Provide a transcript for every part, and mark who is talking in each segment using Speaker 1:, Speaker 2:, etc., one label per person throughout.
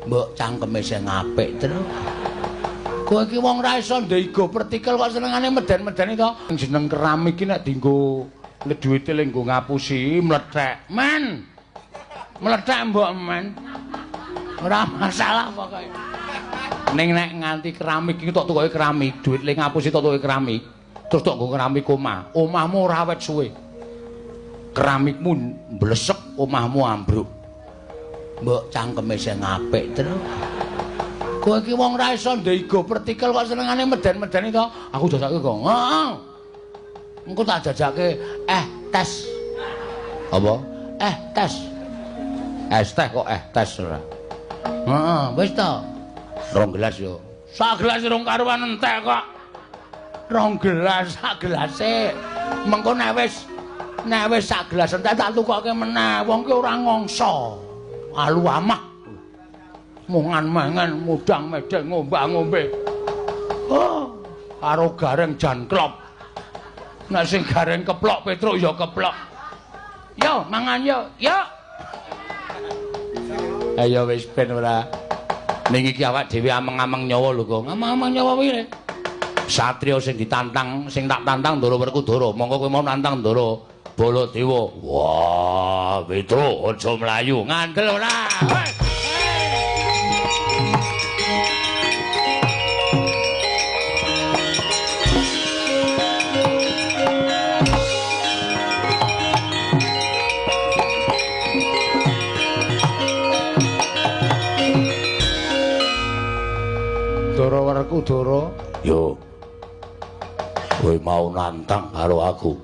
Speaker 1: Mbok cangkeme sing apik, Tru. Kowe iki wong ra iso ndego pertikel kok senengane meden-medeni to. Jeneng keramik iki nek dienggo duwite le nggo ngapusi mlethek. Men. Mlethek mbok men. Ora masalah pokoke. Ning nek nganti keramik iki tok tukoke keramik, duit le ngapusi tok tukoke keramik, terus tok nggo keramik omah. Omahmu ora awet suwe. Keramikmu mblesek, omahmu ambruk. Mbok cangkeme sing apik, Tru. Kowe iki wong ra iso ndego pertikel kok senengane meden-medeni to. Aku jajake kok. Heeh. Engko tak jajake tes. Apa? Tes. Es teh kok tes ora. Heeh, wis to. 2 gelas yo. Sak gelas rong karuan entek kok. 2 gelas sak gelase. Mengko nek wis sak gelas entek tak tukoke meneh. Wong ki ora ngongso. Alu amah. Mongan mangan mudang medeng ngombak-ngombe. Oh, karo gareng jan klop. Nek sing gareng keplok Petruk ya keplok. Yo mangan yo, yo. Ayo wis ben ora. Ning iki awak dhewe ameng-ameng nyawa lho, Gong. Ameng-ameng nyawa piye? Satria sing ditantang, sing tak tantang Ndara Werkudara. Monggo kowe mau nantang Ndara Baladewa. Wah, Petruk aja mlayu. Ngandel ora? Ndara Werkudara, yo. Kowe mau nantang karo aku.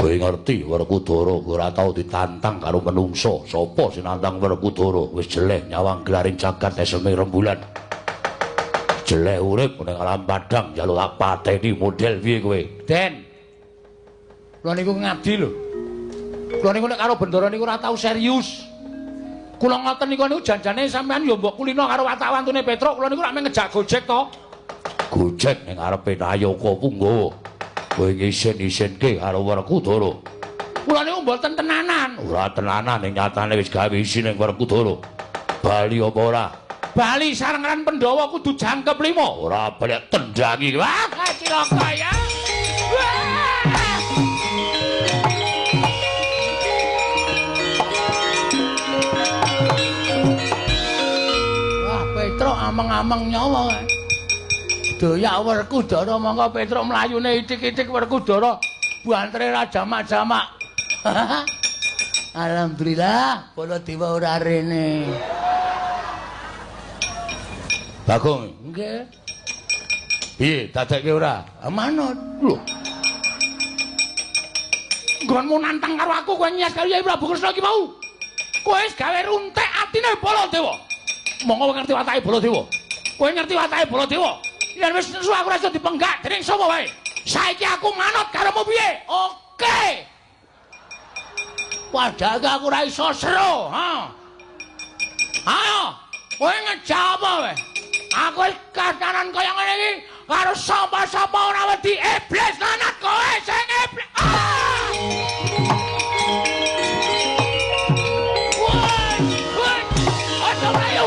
Speaker 1: Kowe ngerti Werkudara ora tau ditantang karo menungso. Sapa sing nantang Werkudara? Wis jeleh nyawang gelaring jagat eseme rembulan. Jeleh urip ning alam padang njaluk tak pateni model piye kowe? Den. Kula niku ngabdi lho. Kula niku nek karo bendara niku ora tau serius. Kula ngoten niku niku janjane sampean ya mbok kulino karo watak-wantune Petruk. Kula niku rak mung ngejak Gojek to. Gojek ning ngarepe Nayaka Punggawa. Kowe ngisin-isinke karo Werkudara. Kula niku mboten tenanan. Ora tenanan ning nyatane wis gawe isin ning Werkudara. Bali apa ora? Bali sarengan Pandhawa kudu jangkep 5. Ora balik tendangi. Wah, cilaka ya. Wah. Wah, Petruk ameng-ameng nyawa kae. Doyak Werkudara mongko Petruk mlayune ithik-ithik Werkudara bantere ra jamak-jamak. Alhamdulillah Baladewa ora rene. Bagong, nggih. Piye dadekke ora? Manut. Lho. Nggonmu nantang karo aku kowe nyes karo Yai Prabu Kresna iki mau. Kowe wis gawe runtek atine Baladewa. Monggo ngerti watake Baladewa. Kowe ngerti watake Baladewa. Yen wis nesu aku ora iso dipenggak dening sapa wae. Saiki aku manut karomu piye? Oke. Padahal aku ora iso seru, ha. Ayo, kowe ngejak apa kowe? Aku wis kasanan kaya ngene iki karo sapa-sapa ora wedi iblis lanat kowe sing iblis. Ah! Woi, woi, aja mlayu.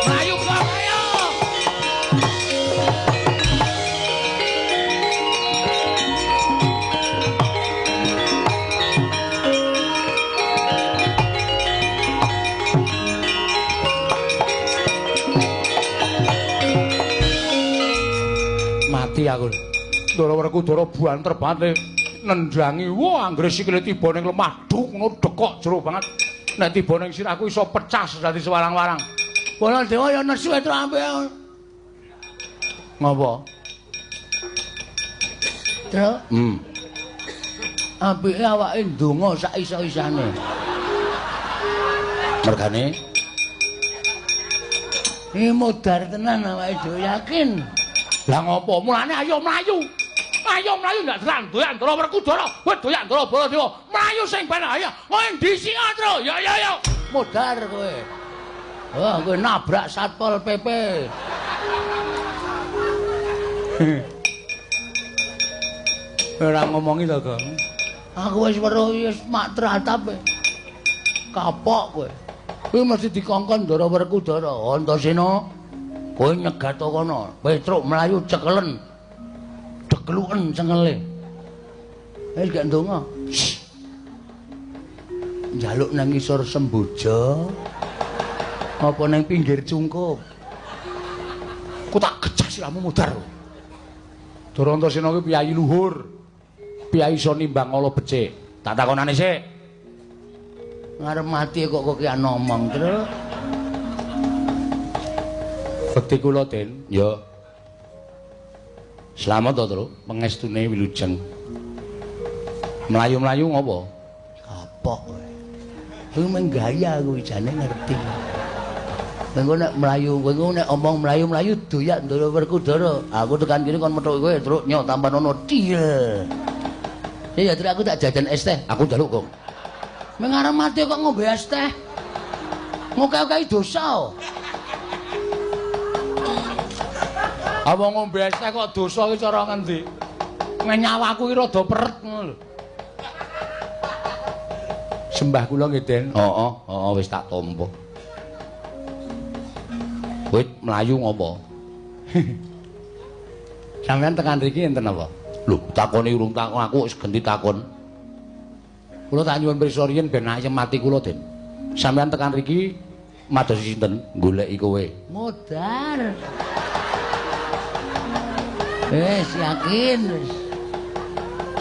Speaker 1: Mlayu kok ayo. Mati aku. Ndara Werkudara banter banget nendangi. Wah, anggere sikile tiba ning lemah duk ngono dekok jero banget. Nek tiba ning sirahku iso pecah dadi sewarang-warang. Baladewa ya nesu Petruk ampe. Ngopo? Truk. Apike awake ndonga sak iso-isane. Mergane iki modar tenan awake dhewe yakin. Lah ngopo? Mulane ayo mlayu. Ayo mlayu ndak tenan doyak Ndara Werkudara. Kowe doyak Ndara Baladewa. Mlayu sing ben ayo. Kowe ndi sik, Tru? Ya ya ya. Modar kowe. Wah, kowe nabrak Satpol PP. Ora ngomongi to, Gong. Aku wis weruh wis mak tratap. Kapok kowe. Kuwi mesti dikongkon Ndara Werkudara. Antasena, kowe nyegat kono. Petruk mlayu cekelen. Dekluken cengele. Wis gak ndonga. Njaluk nang ngisor semboja. Apa nang pinggir cungkup? Ku tak gejah siramu mudhar. Ndara Antasena kuwi piyayi luhur. Piyayi iso nimbang ala becik. Tak takonane sik. Ngarep mati kok kokean ngomong, Truk. Bekti kula, Den. Ya. Slamet to, Truk. Pengestune wilujeng. Mlayu-mlayu ngopo? Kapok kowe. Kuwi mung gaya kuwi jane ngerti. Engko nek mlayu, kowe nek omong mlayu-mlayu doyak Ndara Werkudara. Aku tekan kene kon methuki kowe, Truk, nyo tampan ono til. Iya, Truk, aku tak jajan es teh. Aku njaluk, Gong. Meng arep mati kok ngombe es teh. Ngoke-oke dosa. Apa ngombe es teh kok dosa iki cara ngendi? Nyawaku iki rada peret ngono lho. Sembah kula nggih, Den. Heeh, heeh wis tak tampa. Kowe mlayu ngopo? Sampeyan tekan mriki enten apa? Lho, takoni urung takon aku wis genti takon. Kula tak nyuwun pirsa riyin ben ayem ati kula, Den. Sampeyan tekan mriki madosi sinten? Goleki kowe. Modar. Wis yakin wis.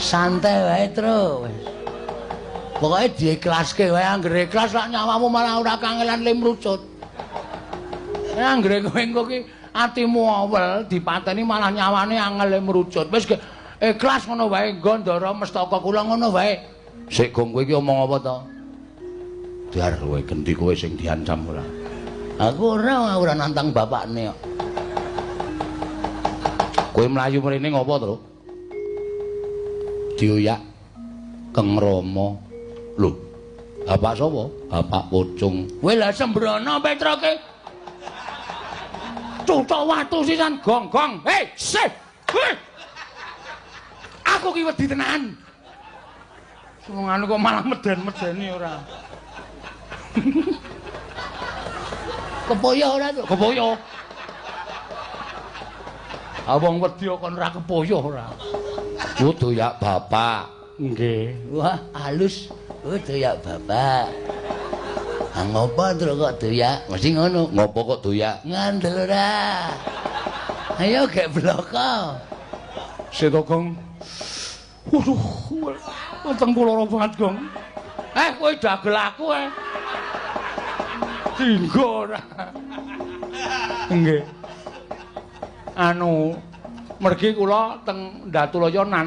Speaker 1: Santai wae, Truk. Wis. Pokoke diikhlaske wae, anggere ikhlas lak nyawamu malah ora kangelan le mrucut. Anggere kowe engko ki atimu awel dipateni malah nyawane angel le mrucut. Wis ikhlas ngono wae, nggo Ndara Mestaka kula ngono wae. Sik Gong, kowe iki omong apa to? Dar kowe genti kowe sing diancam ora. Aku ora nantang bapakne kok. Kowe mlayu mrene ngopo, Truk? Dioyak Keng Rama. Lho, bapak sapa? Bapak Pocung. Kowe lah sembrono Petroke. Cucuk watu sisan gong-gong. Hei, sih. Hei. Aku ki wedi tenan. Senengane kok malah meden-medeni ora. Kepoyo ora, Truk? Kepoyo. Ah wong wedi kok ora kepoyo ora. Ku doyak bapak. Nggih. Wah, halus. Oh, doyak bapak. Ah ngopo Truk kok doyak? Mesti ngono. Ngopo kok doyak? Ngandel ora. Ayo gek bloko. Seto Gong. Waduh, weteng kula lara banget, Gong. Kowe dagel aku eh. Dinggo ora. Nggih. Anu, mergi kula teng Datulaya.